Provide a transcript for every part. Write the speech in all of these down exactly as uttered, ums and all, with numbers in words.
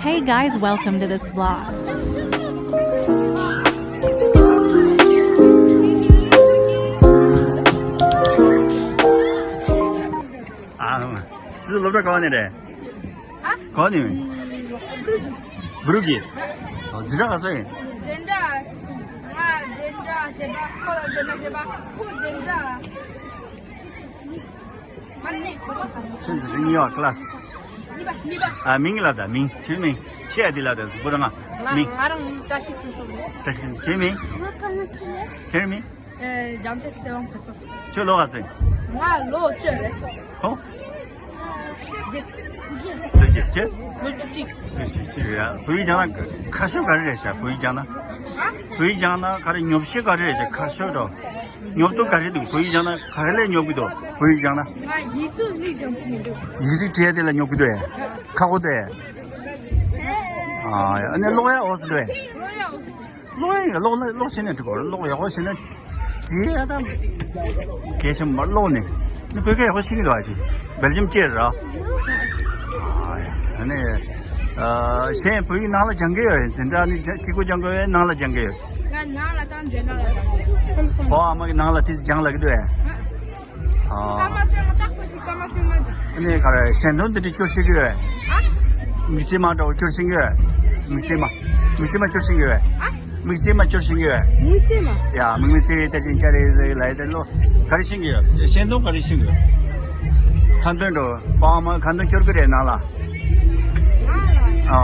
Hey guys, welcome to this vlog. ཨ། ཁྱོད་སློབ་གྲྭ་ག་ནས་རེད། ཨ། ག་ནས། སྦྲུལ་གྱི། ཨོ། འཛིན་གྲྭ་ག་ཚོད་ཡིན། འཛིན་གྲྭ། ང་འཛིན་གྲྭ་བཞི་པ། ཁོ་ལ་འཛིན་གྲྭ་བཞི་པ། ཁོ་འཛིན་གྲྭ། ཁྱོད་འཛིན་གྲྭ་གཉིས་པ། ཀླ་སི། གཉིས་པ། གཉིས་པ། ཨ། མིང་ལབ་དང་། མིང་། ཁྱོད་མིང་། ཁྱེད་ཡ་འདི་ལབ་དང་། བུ་རང་། ང་མིང་། ང་རང་བཀྲ་ཤིས་ཕུན་ཚོགས་རེད། བཀྲ་ཤིས། ཁྱོད་མིང་། ང་ཀ་ན་ཆི་རེད། ཁྱོད་མིང་། ཨེ། རྒྱལ་མཚན་ཚེ་དབང་ཕུན་ཚོགས། ཁྱོད་ལོ་ག་ཚོད་ཡིན། ང་ལོ་བཅུ་རེད། ཁོ། བཅུ་བཅུ། ཁྱོད། ལོ་བཅུ་གཅིག། ལོ་བཅུ་གཅིག་རེད། བོད་ཡིག་སྦྱང་ན་ཁག་ཤོས་ག་རེ་རེད་ཤག་བོད་ཡིག་སྦྱང་ན། ཨ། བོད་ཡིག་སྦྱང་ན་ག་རེ་ཉོབ་ཤོས་ག་རེ་རེད་ཤག་ཁག་ཤོས་དང་། ཉོབ་ཏོ་ག་རེ་འདུག་བོད་ཡིག་སྦྱང་ན་ག་རེ་ལས་ཉོབ་གི་འདུག་བོད་ཡིག་སྦྱང་ན། ང་ཡིག་གཟུགས་ནི་སྦྱང་གི་མི་འདུག་ཡིག་གཟུགས་བྲིས་ཡ་དེ་ལ་ཉོབ་གི་འདུག་ཨེ། ཁག་པོ་འདུག་ཨེ། ཨ། ཨ་ནི་ཀློག་ཡ་འོ་ཙམ་འདུག་ཨེ། ཀློག་ཡ་འོ་ཙམ། ཀློག་ཡ། ཀློག་ན་ཀློག་ཤེས་ན་འགྲིག་གོ། ཀློག་ཡག་པོ་ཤེས་ན་བྲིས་ཡ་ད་གལ་ཆེན་པོ། ཀློག་ནས་ནི་བོད་སྐད་ཡག་པོ་ཤེས་ཀྱི་འདུག་ཨ། ཅིག་སྦེལ་ཇམ་སྐད་རེད། ཨ་ནི། ཨ། གཞན་བོད་ཡིག་ནང་ལ་སྦྱང་གི་ཡོད། འཛིན་གྲྭ་ནི་གཅིག་པོ་སྦྱང་གི་ཡོད། ནང་ལ་སྦྱང་གི་ཡོད། ང་ནང་ལ་དང་འཛིན་གྲྭ་ལ་སྦྱང་གི་ཡོད། ཕོ་བ་མོ་གི་ནང་ལ་དེ་སྦྱང་ལབ་ཀྱི་འདུག་ཨེ། ཨ། སྐར་མ་བཅོ་ལྔ། རྟག་པར་སྐར་མ་བཅོ་ལྔ་སྦྱང་། ཨ་ནི་ག་རེ་ཞལ་འདོན་འདི་འདྲ་སྐྱོར་ཤེས་ཀྱི་ཡོད། ཨ། མིག་རྩེ་མ་འདྲ་བོ་སྐྱོར་ཤེས་ཀྱི་ཡོད། མིག་རྩེ་མ། མིག་རྩེ་མ་སྐྱོར་ཤེས་ཀྱི་ཡོད། ཨ། མིག་རྩེ་མ་སྐྱོར་ཤེས་ཀྱི་ཡོད། མིག་རྩེ་མ། ཡ། མིག་མིག་རྩེ་ཡེ་ཏེ་ཅིང་ཅ་རེ་ཟེ་ལ་ཡེ་ཏེ་ལོ། ག་རེ་ཤེས་ཀྱི་ཡོད། ཞལ་འདོན་ག་རེ་ཤེས་ཀྱི་ཡོད། ཁ་འདོན་འགྲོ། པང་མ་ཁ་འདོན་སྐྱོར་གྱི་རེད་ནང་ལ། ཨ།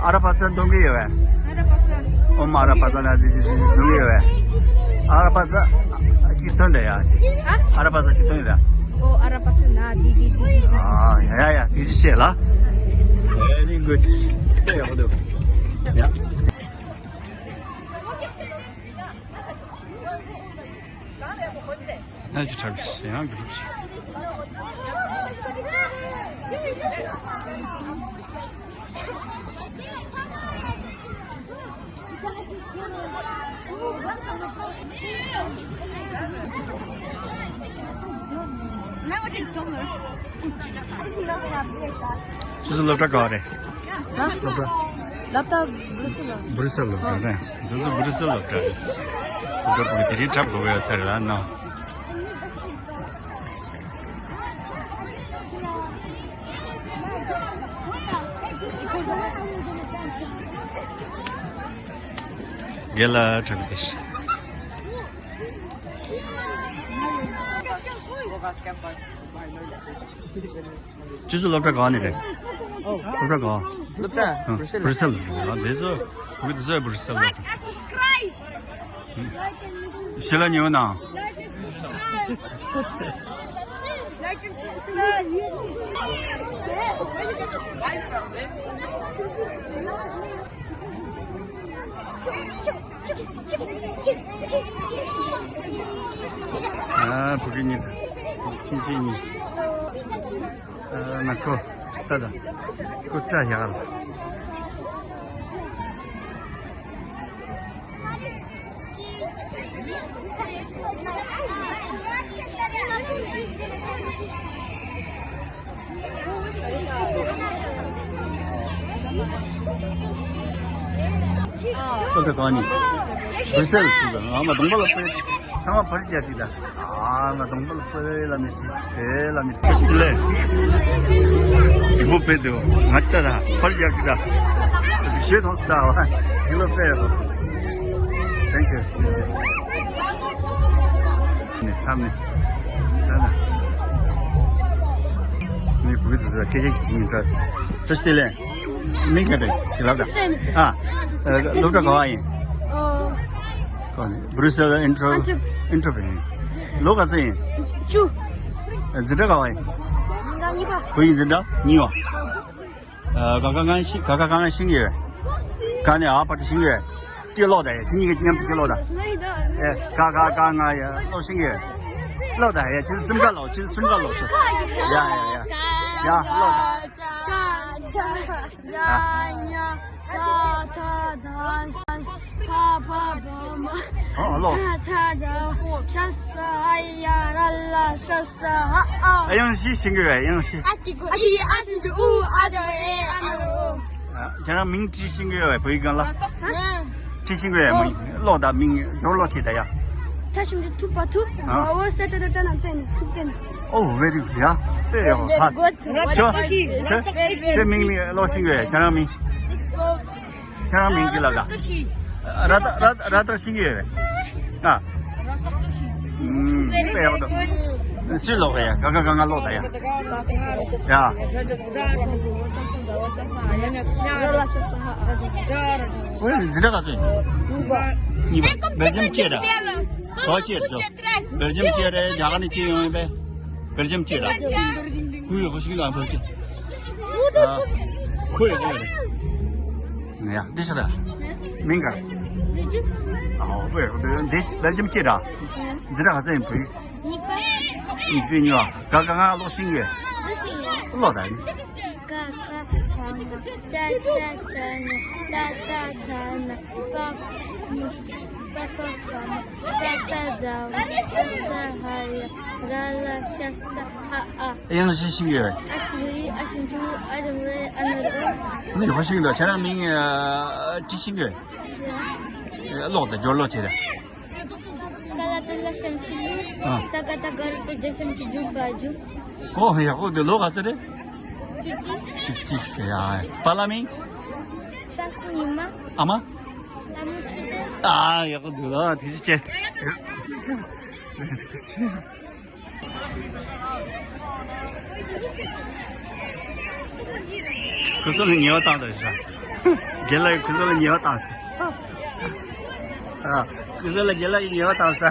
ཨ་ར་པ་ཙ་འདོན་གྱི་ཡོད་པས། ཨ་ར་པ་ཙ། ཨོཾ་ཨ་ར་པ་ཙ་ན་དྷཱིཿ་ཏེ་ཏེ་འདོན་གྱི་ཡོད་པས། ཨ་ར་པ་ཙ་ཅིག་འདོན་དང་ཡ། ཨ་ར་པ་ཙ་ཅིག་འདོན་དང་། ཨོཾ་ཨ་ར་པ་ཙ་ན་དྷཱིཿ་ཏེ་ཏེ། ཨ། ཡ་ཡ་ཡ། དེ་ཅི་བྱེད་ལ། Very good. ཡག་པོ་འདུག་ཡ། ཨ་ཅི་དྲག་ཞེ་ཡང་གི་རུ་ཞིག་ཁྱོད་ཚོ་སློབ་གྲྭ་ག་བ་རེད། ཧ། སློབ་གྲྭ། སློབ་གྲྭ་བྷུ་རུ་སེལ་ལ། བྷུ་རུ་སེལ་སློབ་གྲྭ་རེད། འདི་ཚོ་བྷུ་རུ་སེལ་སློབ་གྲྭ་རེད། སློབ་གྲྭ་བོད་དེ་རིང་འཁྲབ་དགོས་པའི་ཚར་རེད་ལ་ན། རྒན་ལགས་འཁྲབ་ཀྱི་འདུག་ཁྱོད་ཚོ་སློབ་གྲྭ་ག་ནས་རེད། ཨོ། སློབ་གྲྭ་ག། སློབ་གྲྭ། ཨ། བྷུ་རུ་སེལ། བྷུ་རུ་སེལ། ཨ། འདི་ཚོ་བོད་འདི་ཚོ་བྷུ་རུ་སེལ་སློབ་གྲྭ། ཞེ་ལ་ཉེ་བ་ན། ཨ། བུ་གི་གཉིས། ཁྱིམ་མཚེས་གཉིས། ཨ། ང་ཁོ་ལྟ་དང་། ཁོ་སྐྲ་ཡག་ལ། སློབ་གྲྭ་གང་ནས། བྷུ་རུ་སེལ་ཟེར་གི། ཨ་མ་གདོང་པ་ལ་ཕེབས། ཚང་མ་ཕར་རྒྱག་གི་ད། ཨ་མ་གདོང་པ་ལ་ཕེབས་ལ་མི་ཁྲིད། ཕེབས་ལ་མི་ཁྲིད། ལས་གཟིགས་པོ་ཕེབས་འདུག་ང་ཅི་ད་ད་ཕར་རྒྱག་གི་ད། གཟིགས་ཤོས་མཐོང་སོང་ད། ཨ་ཡིན་ལོ་ཕེབས། Thank you. ནས་འཁྲབ་ནས། ད་ད། ངས་བུ་གུ་ཚོ་སྐད་ཆ་ཞིག་བྱེད་ཉིན་འདྲ། བཀྲ་ཤིས་བདེ་ལེགས། མིང་ག་རེ་ཞིག་ལབ་དང་། ཨ། སློབ་གྲྭ་ག་བ་ཡིན། ག་ནས། བྷུ་རུ་སེལ་ཨིན་ཁྲོ། ཨིན་ཁྲོ། ཨིན་ཁྲོ་བ་ཡིན། ལོ་ག་ཚོད་ཡིན། བཅུ། འཛིན་གྲྭ་ག་བ་ཡིན། འཛིན་གྲྭ་གཉིས་པ། བོད་ཡིག་འཛིན་གྲྭ་གཉིས་པ། ཨ། ག་ག་ང་ཤི། ག་ག་ག་ང་ཤེས་ཀྱི་ཡོད། ག་ནས་ཨ་བར་དུ་ཤེས་ཀྱི་ཡོད། ཅི་ཀློག་དང་ཡ། ཁྱེད་གཉིས་ཀྱིས་མཉམ་དུ་ཅི་ཀློག་དང་། ཨེ། ག་ག་ག་ང་ཡ་ཀློག་ཤེས་ཀྱི་ཡོད། ཀློག་དང་ཡ། ཁྱེད་སེམས་ཁ་ལོག་ཁྱེད་སེམས་ཁ་ལོག་ཡ་ཡ་ཡ། ཡ་ཀློག་དང་། ཡ་ཉ་ད་ད་ད། ཕ་ཕ་བ་མ། ཨ་ལོ། ཚ་ཚ་ཇ། ཤ་ས་ཧ་ཡ་ར་ལ་ཤ་ས་ཧ་ཨ། ཨ་དབྱངས་བཞི་ཤེས་ཀྱི་ཡོད། དབྱངས་བཞི། ཨ་ཏི་གུ་ཨི་ཨ་ཞུ་ཞུ་ཨུ་ཨ་དི་ཨེ་ཨ་ན་ཨོ། ཨ། ཁྱེད་རང་མིང་བྲིས་ཤེས་ཀྱི་ཡོད་པས། བོད་ཡིག་སྒང་ལ། ཧ། བྲིས་ཤེས་ཀྱི་ཡོད་པས། ཀློག་དང་མིང་སྦྱོར་ཀློག་བྱེད་ད་ཡ། ཐ་ཞིམ་གྱི་ཐུག་པ་ཐུག་ཨ། ཇོ་བོ་སེ་ཏ་ཏ་ཏ་ན་ཏན་ཐུག་ཏན། Oh, very good. ཡ། དཔེ་ཡག་པོ། ཧ། ཁྱོད་ཁྱོད་ཁྱོད་མིང་ནི་ཀློག་ཤེས་ཀྱི་ཡོད། ཁྱེད་རང་མིང་། ཁྱེད་རང་མིང་གི་ལ་ག་ར་ཏ་ར་ཏ་ར་ཏ་ཤེས་ཀྱི་ཡོད། ཨ། ཨུམ། དཔེ་ཡག་པོ་འདུག་སུས་ཀློག་གི་ཡ། ག་ག་ག་ང་ཀློག་ད་ཡ། ཡ། ཨོ་ཡ། འཛིན་གྲྭ་ག་ཚོད་ཡིན། གཉིས་པ། སྦེལ་ཇམ་སྐད་ར། ག་སྐད་ར། སྦེལ་ཇམ་སྐད་ར། རྒྱ་གར་ནས་སྐད་ཡོང་ཡིན་པས། སྦེལ་ཇམ་སྐད་ར། ཁོ་ཡོད། ཁོ་ཤེས་ཀྱི་ཡོད། ཁོ་ཡོད། ཁོ་ཡོད། ཡ། འདི་ཤ་ད། མིང་ག་ཨའོ། ཁོ་ཡོད། འདི་སྦེལ་ཇམ་སྐད་ར། འཛིན་གྲྭ་ག་ཚོད་ཡིན། བོད་ཡིག་གཉིས་པ། གཉིས་པ། གཉིས་པ། ག་ག་ང་ཀློག་ཤེས་ཀྱི་ཡོད། ཀློག་ཤེས་ཀྱི་ཡོད། ཀློག་ད་ནི། ཀ་ཁ་ག་ང་། ཅ་ཆ་ཇ་ཉ། ཏ་ཏ་ད་ན། པ་ནི་པ་ཕ་བ་མ། ཚ་ཚ་ཛ་བ། ཤ་ས་ཧ་ཡ་ར་ལ་ཤ་ས་ཧ་ཨ། དབྱངས་བཞི་ཤེས་ཀྱི་ཡོད། ཨ་ཁི་ཨི་ཨ་ཞུ་ཞུ་ཨ་དི་ཨེ་ཨ་ན་ཨོ། ནི་ཧོ་ཤེས་ཀྱི་འདུག་ཁྱེད་རང་མིང་ཨ་ཅི་ཤེས་ཀྱི་ཡོད། ཀློག་དང་སྦྱོར་ཀློག་བྱེད་ད། ཀ་ལ་ཏ་ལ་ཞབས་ཀྱུ་ཀླུ། ཨ། ས་ཀ་ཏ་ག་ར་ཏ་རྒྱ་ཞབས་ཀྱུ་རྒྱུ་བ་རྒྱུ། ཨོ་ཡག་པོ་འདུག་ལོ་ག་ཚོད་རེད། བཅུ་གཅིག་བཅུ་གཅིག་ཡ། པཱ་ལགས་མིང་། ད་སུ་ཡིན་མ། ཨ་མ། ལ་མོ་ཆུ་ཏེ། ཨ་ཡག་པོ་འདུག་ལ་དེ་ཅི་བྱེད། ཁུ་སོ་ལ་ཉེ་བ་བཏང་དང་ཤ། རྒན་ལགས་ཁུ་སོ་ལ་ཉེ་བ་བཏང་ཤ། ཨ། ཁུ་སོ་ལ་རྒན་ལགས་ཉེ་བ་བཏང་ཤ།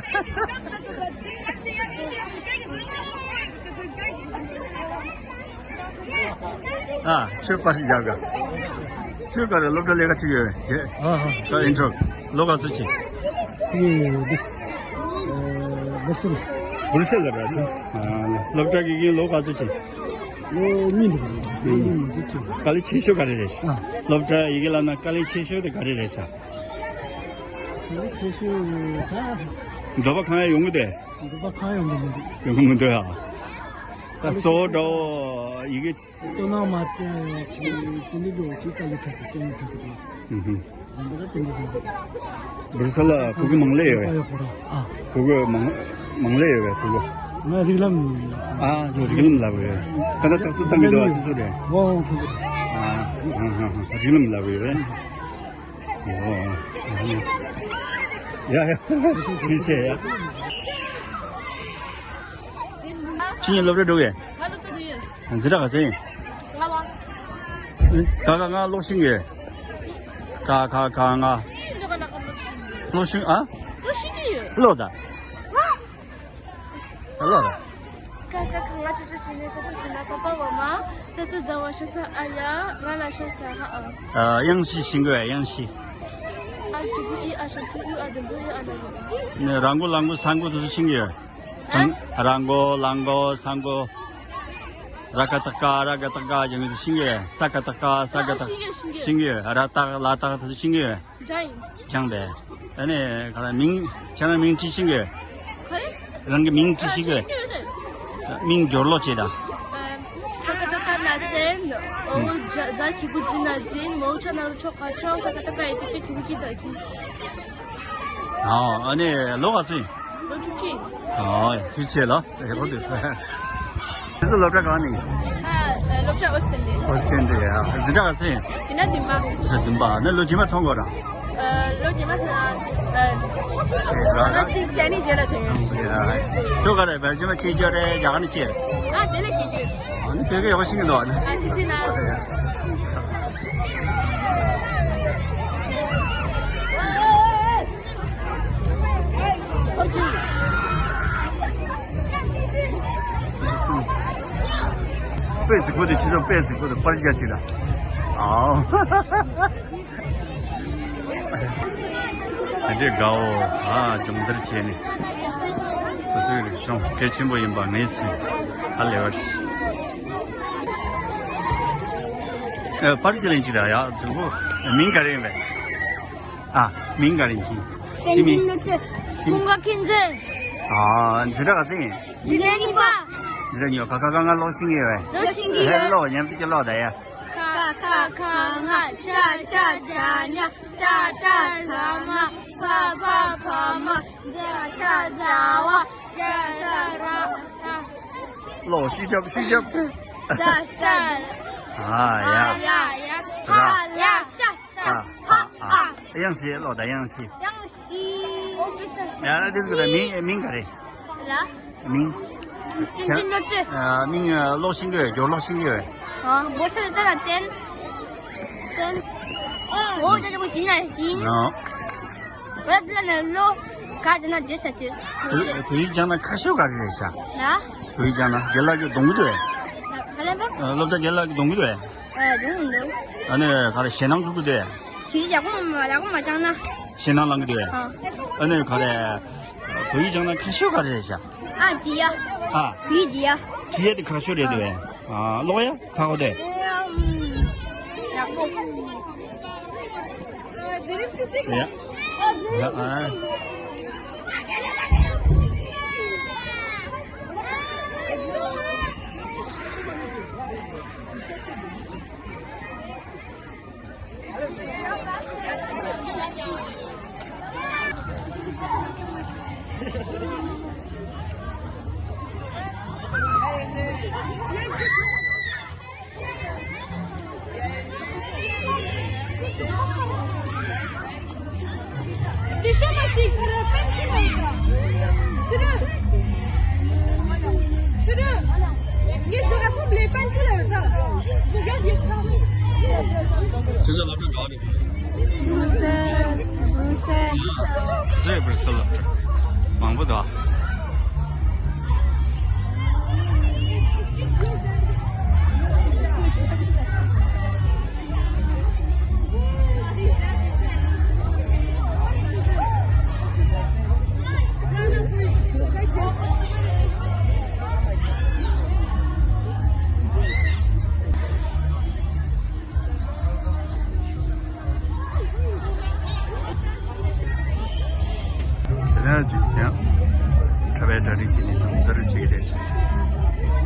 ཨ། ཁྱོད་པར་ཞིག་རྒྱག་ག་ཁྱོད་ག་རེ་སློབ་གྲྭ་ལས་ཀ་བྱེད་ཡོད་རེད། ཨ་ཧ། ད་ཨིན་ཊྲོ། ལོ་ག་ཚོད་ཆེ། ཨེ། འདི། ཨེ། བུ་སེ་ལ། བུ་སེ་ལ་ར་ཁྱོད། ཨ། སློབ་གྲྭ་དགེ་རྒན་ལོ་ག་ཚོད་ཆེ། ལོ་གཉིས་འདུག་ལོ་གཉིས་འདུག་ཆེ། དཀའ་ལས་ཆེ་ཤོས་ག་རེ་རེད་ཤག་ཨ། སློབ་གྲྭ་ཡི་གེ་བསླབ་ན་དཀའ་ལས་ཆེ་ཤོས་དེ་ག་རེ་རེད་ཤག་དཀའ་ལས་ཆེ་ཤོས་ད། འདོད་པ་ཁེངས་ཡ་ཡོང་གི་དེ། འདོད་པ་ཁེངས་ཡ་ཡོང་གི་མི་འདུག་ཡོང་གི་མི་འདུག་ཡ། ད་གཙོ་བོ་འདྲ་བོ་ཡི་གེ། སྟོད་ནང་མ་དེ་དེ་འདྲའི་འགྲོ་ཅིག་དཀའ་ལས་འཕྲད་ཀྱི་སྐྱོན་འཕྲད་ཀྱི་འདུག་ཨུ་ཧུ། འདི་ལ་དེ་འདྲ་རེད། བུ་རུ་ས་ལ་གུ་གུ་མང་ལེ་ཡོད་པས། ཡོད་ཁོ་རང་ཨ། གུ་གུ་མང་མང་ལེ་ཡོད་པས་གུ་གུ། ང་རིགས་ལམ། ཨ་ཁྱོད་རིགས་ལམ་ལབ་ཡོད། ད་ལྟ་རྟགས་གསལ་བཏང་གི་འདུག་ཨ་ཁྱོད་རེད། འོ་འོ་ཁོ་རེད། ཨ་ཧ་ཧ་ཧ། རིགས་ལམ་ལབ་ཡོད་པས། འོ། ཡ་ཡ། ཐུགས་རྗེ་ཆེ་ཡ། ཁྱེད་གཉིས་སློབ་གྲྭ་འགྲོ་གས། ང་སློབ་གྲྭ་འགྲོ་ཡོད། འཛིན་གྲྭ་ག་ཚོད་ཡིན། ལྔ་པ། ཨེ། ག་ག་ང་ཀློག་ཤེས་ཀྱི་ཡོད། ག་ག་ག་ང་། ཀློག་ཤེས་ཨ། ཀློག་ཤེས་ཀྱི་ཡོད། ཀློག་ད། ཀློག་ད། ཀ་ཁ་ག་ང་ཆ་ཆ་ཞི་ལི་ཀ་ཏ་ཀ་ན་པ་པ་བ་མ། ཏ་ཙ་ཛ་བ་ཤ་ས་ཨ་ཡ་ར་ལ་ཤ་ས་ཧ་ཨ། ཨ། དབྱངས་བཞི་ཤེས་ཀྱི་ཡོད། དབྱངས་བཞི། ཨ་ཁྱུ་གུ་ཨི་ཨ་ཞབས་ཀྱུ་ཨུ་ཨ་དི་མགོ་ཨི་ཨ་ན་ཡོད། ནས་ར་མགོ་ལ་མགོ་ས་མགོ་དེ་ཚོ་ཤེས་ཀྱི་ཡོད། ཧ། ར་མགོ་ལ་མགོ་ས་མགོ། ར་ག་བཏགས་རྐ་ར་ག་བཏགས་རྐ་ཅེས་འདི་ཤེས་ཀྱི་ཡོད། ས་ག་བཏགས་སྐ་ས་ག་བཏགས། ཨ་ཤེས་ཀྱི་ཡོད། ཤེས་ཀྱི་ཡོད། ར་བཏགས་ལ་བཏགས་དེ་ཚོ་ཤེས་ཀྱི་ཡོད། འཇང་ཡིན། འཇང་དེ། ཨ་ནི་ག་རེ་མིང་། ཁྱེད་རང་མིང་བྲིས་ཤེས་ཀྱི་ཡོད། ག་རེ། རང་གི་མིང་བྲིས་ཤེས་ཀྱི་ཡོད། ཨ་ཤེས་ཀྱི་ཡོད་རེད། མིང་སྦྱོར་ཀློག་བྱེད་དང་། ཨ། ས་ག་བཏགས་སྐ་ན་སྟན། འོ། ཛ་ཁྱུ་གུ་ཛི་ན་འཛིན། མོ་ཆ་ན་རོ་ཆོ་ག་ཆོག་ས་ག་བཏགས་སྐ་ཡི་དུ་ཅ་ཁྱུ་གུ་ཀྱི་ད་ཀྱི། ཨ་ནི་ལོ་ག་ཚོད་ཡིན། ལོ་བཅུ་གཅིག་ཨ། ཐུགས་རྗེ་ཆེ་ལ། ཨེ་ཧོ་དེ། ཁྱེད་ཚོ་སློབ་གྲྭ་གང་ནས་ཡིན། ཨ། སློབ་གྲྭ་ཨོ་སི་ཀྲན་ནས། ཨོ་སི་ཀྲན་ནས་ཡ། འཛིན་གྲྭ་ག་ཚོད་ཡིན། འཛིན་གྲྭ་བདུན་པ། འཛིན་གྲྭ་བདུན་པ། ནི་ལོ་རྗེས་མ་ཐོན་དགོས་ར། ཨ། ལོ་རྗེས་མ་ཐོན་ན། ཨ། ལོ་གཅིག་བྱས་ནས་རྗེས་ལ་ཐོན་ཡོང་། ཡ། ཁྱོད་ག་རེ་བལ་ཇི་མ་སྐྱེས་རྒྱུ་རེད། རྒྱ་གར་ནས་སྐྱེས་རེད། ཨ། དེ་ལ་སྐྱེས་རྒྱུ། ཨ་ནི་བོད་སྐད་ཡག་པོ་ཤེས་ཀྱི་འདུག་ཨ་ནི། ཨ། ཅི་ཅི་ན། དཔེ་རྫིག་པོ་དེ། ཁྱེད་ཚོ་དཔེ་རྫིག་པོ་དེ། པར་རྒྱག་ཅིག་ལ། ཨའོ། དེ་འདྲའི་དགའ་བོ། ཨ། སྦྱོང་བརྡར་བྱས་ནས་སོ་སོའི་རིག་གཞུང་གལ་ཆེན་པོ་ཡིན་པ་ངེས་སོང་། ཧ་ལས་པ་ཞིག་ཨ། པར་ཅིག་ལེན་ཅིག་ལ་ཡ། རྫིག་པོ། མིང་ག་རེ་ཡིན་པས། ཨ། མིང་ག་རེ་ཡིན། བསྟན་འཛིན་བསླབ་གྲྭ། ཀུན་དགའ་མཁྱེན་བརྩེ། ཨ། འཛིན་གྲྭ་ག་ཚོད་ཡིན། འཛིན་གྲྭ་གཉིས་པ། འཛིན་གྲྭ་གཉིས་པ། ཁ་ཁ་ཁ་ང་ཀློག་ཤེས་ཀྱི་ཡོད་པས། ཀློག་ཤེས་ཀྱི་ཡོད། ཧེ། ཀློག་ཉན་ཚིག་ཀློག་ད་ཡ། ཁ་ཁ་ཁ་ང་ཅ་ཅ་ཇ་ཉ་ཏ་ཏ་ཟ་མ་ཕ་ཕ་ཕ་མ་ཛ་ཅ་ཛ་བ་ཇ་ཤ་ར་ཤ། ཀློག་ཤུགས་རྒྱབ་ཤུགས་རྒྱབ། ཟ་ས། ཨ་ཡ། ཡ་ཡ། ཧ་ཡ་ཤ་ས་ཧ་ཨ། དབྱངས་བཞི་ཀློག་ད་དབྱངས་བཞི། དབྱངས་བཞི། ཨོ་ཀེ་སར། ཡ་དེ་ཚོ་གི་མིང་མིང་ག་རེ། ལ། མིང་། བསྟན་འཛིན་བསླབ་གྲྭ། ཨ། མིང་ཀློག་ཤེས་ཀྱི་ཡོད། སྦྱོར་ཀློག་ཤེས་ཀྱི་ཡོད། ཨ། བོད་ས་ལ་ཙ་ལ་བསྟན། བསྟན། འོ་ཙ་ཙ་བོ་ཤིན་ན་ཤིན། ཨ། བོད་ལ་ནི་ཀློག་ག་ཙ་ན་བརྗོད་ས་དུས། བོད་ཡིག་སྦྱང་ན་ཁ་ཤོ་ག་རེ་རེད་ཤག་ལ། བོད་ཡིག་སྦྱང་ན་རྒན་ལགས་ཀྱིས་གཏོང་གི་འདུག་གས། ག་ལ་བ། སློབ་གྲྭ་རྒན་ལགས་ཀྱིས་གཏོང་གི་འདུག་གས། ཨ། གཏོང་གི་འདུག་ཨ་ནི་ག་རེ་ཞེད་སྣང་སྐུལ་གི་འདུག་གས། ཞེ་ཡག་པོ་མ་ཡག་པོ་མ་སྦྱང་ན། ཞེད་སྣང་ལངས་གི་འདུག་གས། ཨ། ཨ་ནི་ག་རེ། བོད་ཡིག་སྦྱང་ན་ཁ་ཤོ་ག་རེ་རེད་ཤག་ཨ། བྲིས་ཡ། ཨ། བོད་ཡིག་བྲིས་ཡ། བྲིས་ཡ་དེ་ཁ་ཤོ་རེད་འདུག་གས། ཨ། ཀློག་ཡ་ཧ་གོ་དེ། ཡག་པོ། ཡ། ཡ། ཨ། བཟོས་པར་སོལ། མང་པོ་འདུག་དེ་ནས་ཅིག་ཡང་གྲྭ་པའི་གྲ་སྒྲིག་བྱེད་ནས་དང་ད་རུ་བྱེད་ཀྱི་རེད།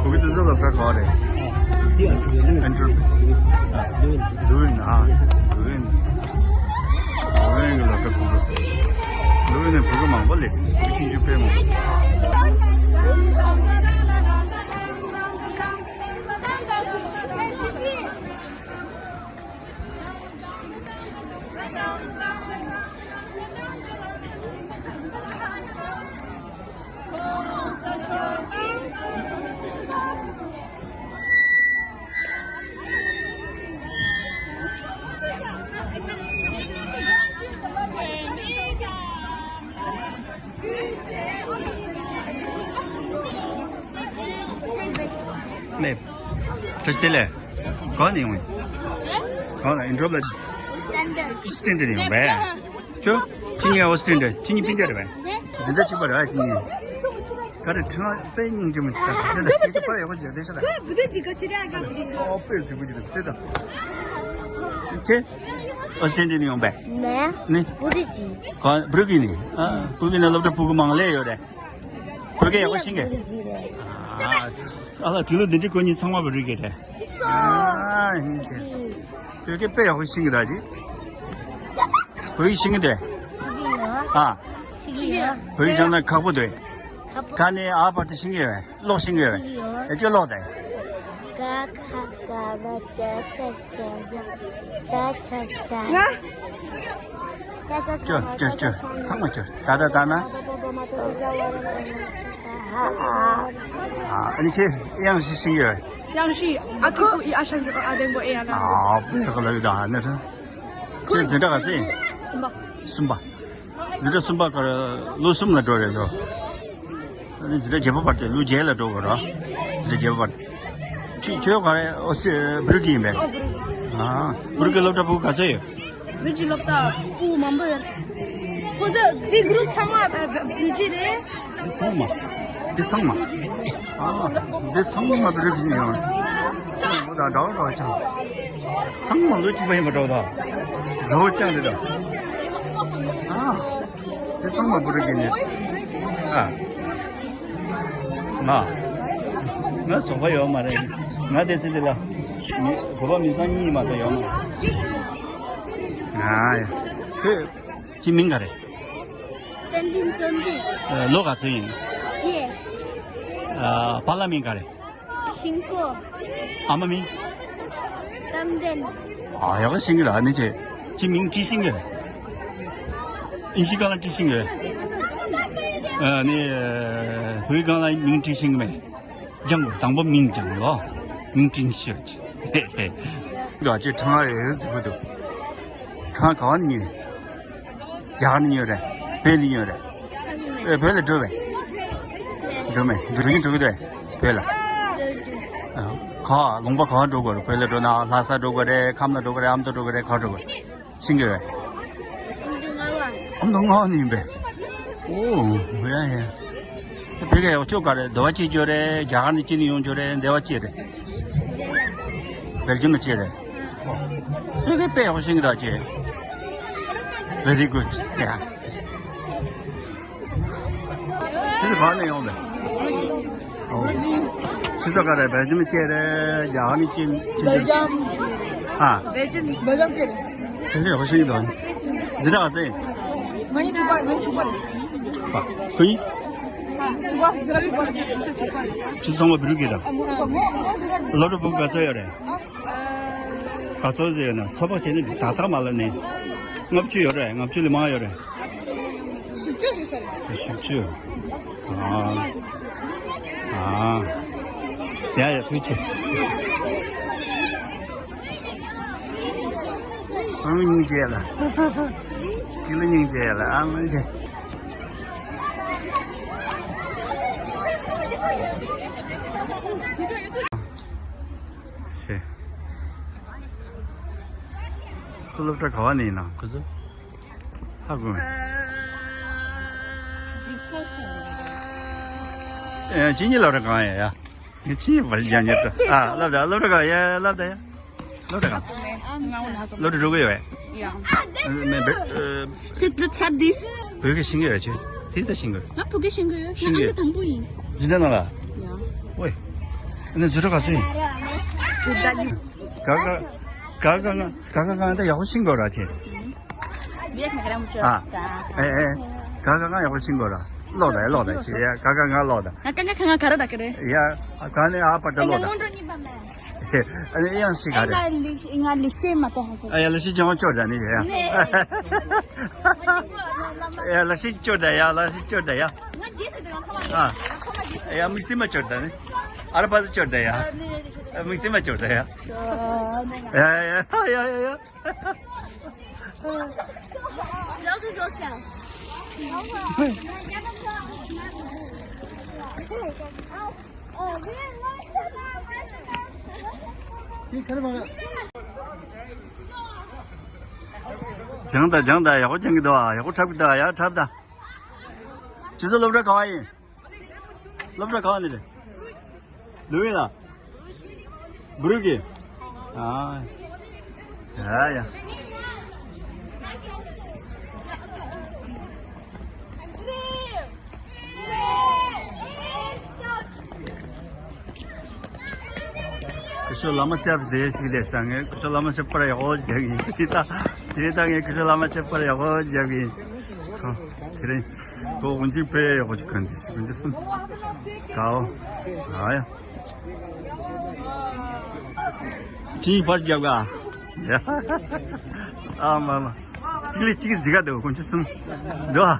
བོད་ཀྱི་སློབ་གྲྭ་ག་པར་རེད། ཨན་ཌར། ལུ་ཝིན། ཨ། ལུ་ཝིན། ལུ་ཝིན་གྱི་སློབ་གྲྭ་ཁོང་ཚོ། ལུ་ཝིན་ནས་བོད་པ་མང་པོ་སླེབས། བོད་ཆུང་ཆུང་དཔེ་མང་པོ། ནེ། བཀྲ་ཤིས་བདེ་ལེགས། གང་ནས་ཡོང་ཡིན། གང་ལ་ཨིན་ཌོབ་ལ། སི་ཊན་ཌར། སི་ཊན་ཌར་ནས་ཡོང་པས། ཁྱོད། ཁྱེད་གཉིས་ཨོ་སི་ཊན་ཌར། ཁྱེད་གཉིས་སྤུན་ཀྱག་རེད་པས། འཛིན་གྲྭ་གཅིག་པ་རེད་པས་ཁྱེད་གཉིས། ག་རེ་ཁྲི་ང་དཔེ་སྙིང་རྗེ་མོ་ཞིག་ད་དེ་ད་དེ་ད་པར་ཡག་པོ་ཞིག་བསྡད་ཤག་ལ། ཁོས་བུ་དུ་ཅིག་ག་ཁྱེད་ཨ་ག་བུ་དུ་ཅིག་ཨོ་དཔེ་རྫིག་པོ་ཞིག་འདུག་དེ་ད། ཁྱེད། ཨོ་སི་ཊན་ཌར་ནས་ཡོང་པས། ནས། ནི། བུ་དུ་ཅིག་ག་བུ་རུ་ཀི་ནས། ཨ། བུ་རུ་ཀི་ནས་སློབ་གྲྭ་ཕྲུ་གུ་མང་ལས་ཡོད་རེད། བོད་སྐད་ཡག་པོ་ཤེས་ཀྱི། ཨ། ཨ་ལ་དེ་ལོ་འདི་འདྲའི་ཁོ་གཉིས་ཚང་མ་བོད་རིགས་རེད། ཨ། ཡིན་གྱི། བོད་སྐད་དཔེ་ཡག་པོ་ཤེས་ཀྱི་ད་ཅི། བོད་ཡིག་ཤེས་ཀྱི་འདུག་ཨ། བོད་ཡིག་སྦྱང་ན་ཁག་པོ་འདུག་ཁག་པོ། ཁ་ནས་ཨ་བར་དུ་ཤེས་ཀྱི་ཡོད། ཀློག་ཤེས་ཀྱི་ཡོད། ཤེས་ཀྱི་ཡོད། ཨེ་ཅོ་ཀློག་དེ། ཀ་ཁ་ག་ང་ཅ་ཆ་ཇ་ཡ་ཅ་ཆ་ཇ། ང་། ཅོ་ཅོ་ཅོ། ཚང་མ་ཅོ། ད་ད་ད་ན། ཨ་ནི་ཁྱེད་དབྱངས་བཞི་ཤེས་ཀྱི་ཡོད། དབྱངས་བཞི། ཨ་ཁུ་ཨི་ཨ་ཤ་ཞུ་ཨ་དེང་པོ་ཨེ་ཡ་ན། ཨ་བོད་ག་ལ་ཡོད་ད་ནི་ར། ཁྱེད་འཛིན་གྲྭ་ག་ཚོད་ཡིན། གསུམ་པ། གསུམ་པ། འཛིན་གྲྭ་གསུམ་པ་ག་རེ་ལོ་གསུམ་ལ་འགྲོ་རེད་ལོ། ད་ནི་འཛིན་གྲྭ་བརྒྱད་པ་བར་དུ་ལོ་བརྒྱད་ལ་འགྲོ་དགོས་ར། འཛིན་གྲྭ་བརྒྱད་པ་བར་དུ། ཁྱེད་ཁྱོད་ག་རེ་ཨོ་སི་ཊི་སྦྲུལ་གྱི་ཡིན་པས། ཨོ་སྦྲུལ་གྱི། ཨ་སྦྲུལ་གྱི་སློབ་གྲྭ་ཕྲུ་གུ་ག་ཚོད་ཡོད། སྦྲུལ་གྱི་སློབ་གྲྭ་ཕྲུ་གུ་མང་པོ་ཡོད། ཁོ་ཚོ་དེ་གུ་རུབ་ཚང་མ་སྦྲུལ་གྱི་རེད། འདི་ཚང་མ། འདི་ཚང་མ། ཨ་འདི་ཚང་མ་སྦྲུལ་གྱི་ཡིན་ཡོང་། ཚང་མ་ད་འདྲ་བོ་འདྲ་བོ་ཆགས། ཚང་མ་ལོ་གཅིག་པ་ཡིན་པ་འདྲ་བོ་དང་། འདྲ་བོ་ཅང་རེད་ད། ཨ། དེ་ཚང་མ་བུ་རུ་གི་ནི། ཨ། ང་། ང་བཟོ་པ་ཡོད་མ་རེད། ང་དེ་ཚེ་དེ་ལ། མི་བཟོ་པ་མི་ཚང་གཉིས་མ་གཏོགས་ཡོད་མ་རེད། ཨ་ཡ། ཁྱོད་ཁྱེད་མིང་ག་རེད། ཏན་ཏན་བརྩོན་འགྲུས། ཨ། ལོ་ག་ཚོད་ཡིན། བརྒྱད། ཨ། པཱ་ལགས་མིང་ག་རེད། ཤིང་ཀོ། ཨ་མ་མིང་། གཏམ་ལྡན། ཨ་ཡག་པོ་ཤེས་ཀྱི་ར། ཨ་ནི་ཁྱེད་ཁྱེད་མིང་བྲིས་ཤེས་ཀྱི་ར། ཨིན་ཇི་སྒང་ལ་བྲིས་ཤེས་ཀྱི་ར། ཨ་ནི་བོད་སྒང་ལ་མིང་བྲིས་ཤེས་ཀྱི་མེད། སྦྱང་དགོས། དང་པོ་མིང་སྦྱང་ལོ། མིང་བྲིས་ཤེས་ཀྱི། ཧེ་ཧེ། འགའ་ཅིག་ཁྲང་ཨེ་ཟེར་གི་འདུག་ཁྲང་ག་བ་ནས་ཉོས། རྒྱ་གར་ནས་ཉོས་རེད། བོད་ནས་ཉོས་རེད། ཨེ་བོད་ལ་འགྲོ་བས། འགྲོ་མེད། འགྲོ་གིན་འགྲོ་གི་འདུག་བོད་ལ། ཨ། ག་ལུང་པ་ག་འགྲོ་དགོས་རེད། བོད་ལ་འགྲོ་ན་ལྷ་ས་འགྲོ་དགོས་རེད། ཁམས་ལ་འགྲོ་དགོས་རེད། ཨ་མདོ་འགྲོ་དགོས་རེད། ག་འགྲོ་དགོས་རེད། ཤེས་ཀྱི་རེད། ཨ་མདོ་ལྔ་པ་ནས་ཡིན་པས། ཨོ་ཡ་ཡ། བོད་སྐད་ཡག་ཤོས་ག་རེད། འདི་པ་སྐྱེས་ཡོད་རེད། རྒྱ་གར་ནས་སྐྱེས་ནས་ཡོང་ཡོད་རེད། འདི་པ་སྐྱེས་རེད། སྦེལ་ཇམ་ནས་སྐྱེས་རེད། ཨོ། བོད་སྐད་དཔེ་ཡག་པོ་ཤེས་ཀྱི་རེད་ཁྱེད། Very good. Yeah. ཁྱེད་ཚོ་ག་ནས་ཡོང་བས། ཨོ། ཁྱེད་ཚོ་ག་རེ་སྦེལ་ཇམ་ནས་སྐྱེས་རེད། རྒྱ་གར་ནས་སྐྱེས། སྦེལ་ཇམ། ཧ། སྦེལ་ཇམ། སྦེལ་ཇམ་སྐྱེས་རེད། དེ་ལས་ཡག་པོ་ཤེས་ཀྱི་འདུག་འཛིན་གྲྭ་ག་ཚོད་ཡིན། ང་གཉིས་དྲུག་པ་རེད། ང་གཉིས་དྲུག་པ་རེད། པ། ཁོ་གཉིས། ཨ། དྲུག་པ། འཛིན་གྲྭ་དྲུག་པ་རེད། ཁྱེད་ཚོ་ཚང་མ་བོད་ཕྲུག་རེད་ད། ཨ། ངོ་ངོ་ངོ་བོད་ཕྲུག་རེད། སློབ་གྲྭ་ཕྲུ་གུ་ག་ཚོད་ཡོད་རེད། ཨ། ག་ཚོད་ཟེར་ཡོད་ན། ཚོད་དཔག་བྱས་ན་ཏག་ཏག་མ་ལབ་ནས། ལྔ་བཅུ་ཡོད་རེད། ལྔ་བཅུ་ལས་མང་ཡོད་རེད། བཞི་བཅུ་ཞིག་ཤར། བཞི་བཅུ། ཨ། ཨ། ཡ་ཡ། ཐུགས་རྗེ་ཆེ། ཨ་མ་སྙིང་རྗེ་ལ། ཁྱེད་ལ་སྙིང་རྗེ་ལ། ཨ་མ་རྗེ། ཤེས། ཁོ་སློབ་གྲྭ་ག་བ་ནས་ཡིན་ནམ་ཁོ་ཚོ། ཧ་གོ་མེད། ཨེ། ཅི་ཉིད་སློབ་གྲྭ་གང་ཡིན་ཡ། ངས་ཅི་ཉིད་བར་རྒྱག་ཉེར་ཏོ། ཨ། སློབ་གྲྭ། སློབ་གྲྭ་གང་ཡ། སློབ་གྲྭ་ཡ། སློབ་གྲྭ་གང་། སློབ་གྲྭ་འགྲོ་གི་ཡོད་པས། མེད་པས། ཨ། Sit, let's have this. བོད་སྐད་ཤེས་ཀྱི་ཡོད་ཁྱོད། དེ་ད་ཤེས་ཀྱི་ཡོད། ང་བོད་སྐད་ཤེས་ཀྱི་ཡོད། ཤེས་ཀྱི་ཡོད། ང་ཨང་ཀི་དང་པོ་ཡིན། འཛིན་གྲྭ་ནང་ལ། ཡ། ཝེ། ཨ་ནི་འཛིན་གྲྭ་ག་ཚོད་ཡིན། ག་ག་ག་ག་ག་ག་ད་ཡག་པོ་ཤེས་དགོས་ར་ཁྱེད། ཨ། ཨེ་ཨེ། ག་ག་ག་ཡག་པོ་ཤེས་དགོས་ར། ཀློག་ད་ཀློག་ད་ཁྱེད་ཡ། ག་ག་ག་ཀློག་ད། ང་ག་ག་ག་ག་ར་ད་ག་རེ། ཡ། ག་ནས་ཨ་བར་དུ་ཀློག་ད། ཨ་ནི་དབྱངས་ཤིག་ག་རེ། ང་ལེགས་ང་ལེགས་བཤད་མ་གཏོགས་ཧ་གོ། ཨ་ཡ། ལེགས་བཤད་ཀྱང་སྐྱོར་ད་ནི་ཡ། ཡ། ལེགས་བཤད་སྐྱོར་ད་ཡ། ལེགས་བཤད་སྐྱོར་ད་ཡ། ང་རྗེས་སུ་འདོད་ཡང་ཚང་མ། ཨ། ཚང་མ་རྗེས་སུ། ཡ། དམིགས་བསལ་མ་སྐྱོར་ད་ནི། ཨ་ར་པ་ཚོ་སྐྱོར་ད་ཡ། དམིགས་བསལ་མ་སྐྱོར་ད་ཡ། ཡ་ཡ་ཡ་ཡ། སྦྱང་ད་སྦྱང་ད། ཡག་པོ་སྦྱང་གི་འདུག་ཨ། ཡག་པོ་འཁྲབ་གི་འདུག་ཨ། ཡ། འཁྲབ་ད། ཁྱེད་ཚོ་སློབ་གྲྭ་ག་བ་ཡིན། སློབ་གྲྭ་གང་ནས་རེད། ལུའུ་ཡིན་ལ། བུ་རུ་གི། ཨ། ཡ་ཡ། སྐུ་ཞབས་བླ་མ་སྐྱབས་བདེ་ཞིག་ལས་བྱ། ངས་སྐུ་ཞབས་བླ་མ་སྐྱབས་པར་ཡག་པོ་རྒྱག་གི་ཡིན། དེ་ད་དེ་ད་ངས་སྐུ་ཞབས་བླ་མ་སྐྱབས་པར་ཡག་པོ་རྒྱག་གི་ཡིན། ཁོ་དེ་རིང་ཁོ་དབུ་འཛིན་དཔེ་ཡག་པོ་ཞིག་གོན་དེ་ཞིག་གོན་དེ་སུམ་གའོ། ཨ་ཡ། ཅི་ཡིན་པར་རྒྱབ་ག། ཡ། ཨ་མ་མ། གཅིག་ལས་གཅིག་གཟི་ག་འདུག་དཀོན་མཆོག་གསུམ། འགྲོ།